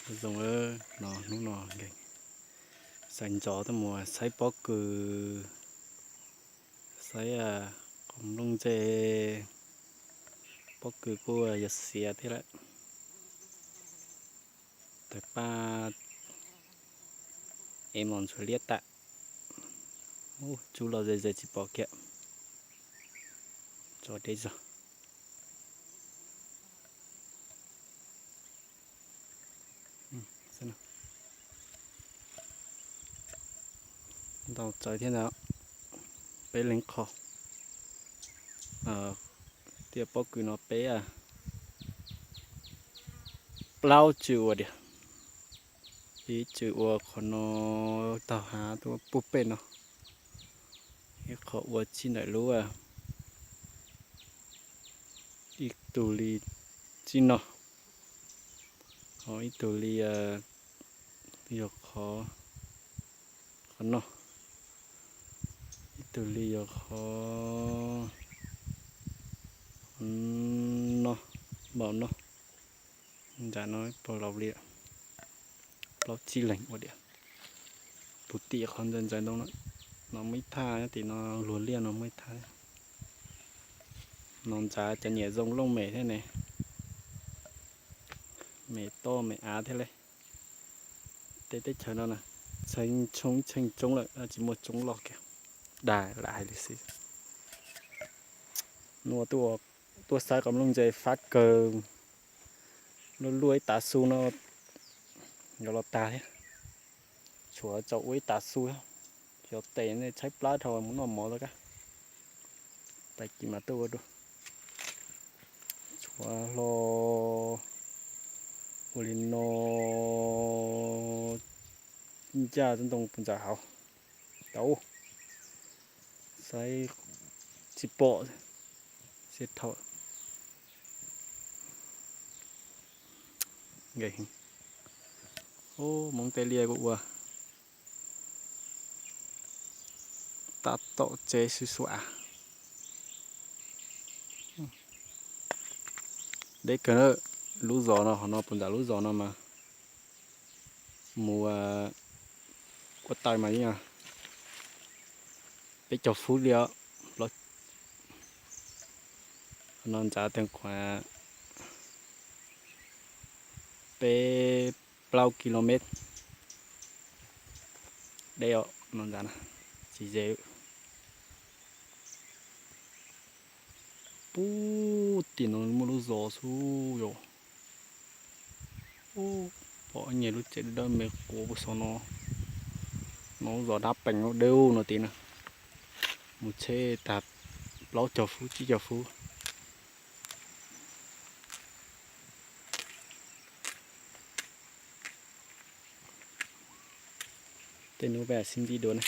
Zoo no, hnub no nkees xais ntsos tuaj mus xaib pob kws, xaib qos nplooj ntse. Pob kws kuj yog xiav thiab lawm. Tawg paj, ev mos ntsuav liab tas. Tsub los ze ze tsis pom kiag. Tso deb zog. Ntau txawv thiab ntag. Peb leeg qho. Tiaj pob kws no peb plaub tswm ua diam. Ib tswm ua qhov no, taug hav tuaj puag pem no. Ib qho ua txij ntawm lub, ib tug li txij no, ho ib tug li yog qhov, qhov no, ib tug li yog qhov no, npaum no. Ntawm no pog laus li plaub tsib leeg ua diam. Puag tim qhov ntxaiv ntxaiv ntoo no, no muaj ib thaj, nyob tim no luag liaj no muaj ib thaj. No ntxav cov niam zoo looj mem thiab ne, mem toj mem av thiab li. Tej teb chaws no na, txheej tshoob txheej tsoob lawm, tsis muaj tsoob loj kiag. Dag lam hais li xwb. Nua tuaj xaib qos nplooj ntse fab kawg, luaj luaj ib tav xu no yuav los tag thiab. Tshuav tsaus ua ib tav xu, xyov tes nej tshaib plab dhau mus noj mov tau kab. Tag kis mas tuaj ua dua. Tshuav hlo ua li no, ncaj tsob ntoo puas ntxawm hauv. Tau, saib tsis pom, siab dhau. Nkees heev. Hmoob tej liaj kuj ua tab tom tsev sib suam. Deb kawg na, lub zos no, qhov no puas nram lub zos no mas mus ua taws mas yeej peb caug fub li os. No ntxav teeg khuav peb plaub kilomev deb os, no ntxav na, tsis ze. Puag tim no muaj lub zos xwb yom. Pom nyem lub tsev dawb me quav puag saum no. No lub zos dab peem deb no tid na. Mus tsheb tag plaub caug fub tsib caug fub. Tej hnub peb sib ntsib dua na.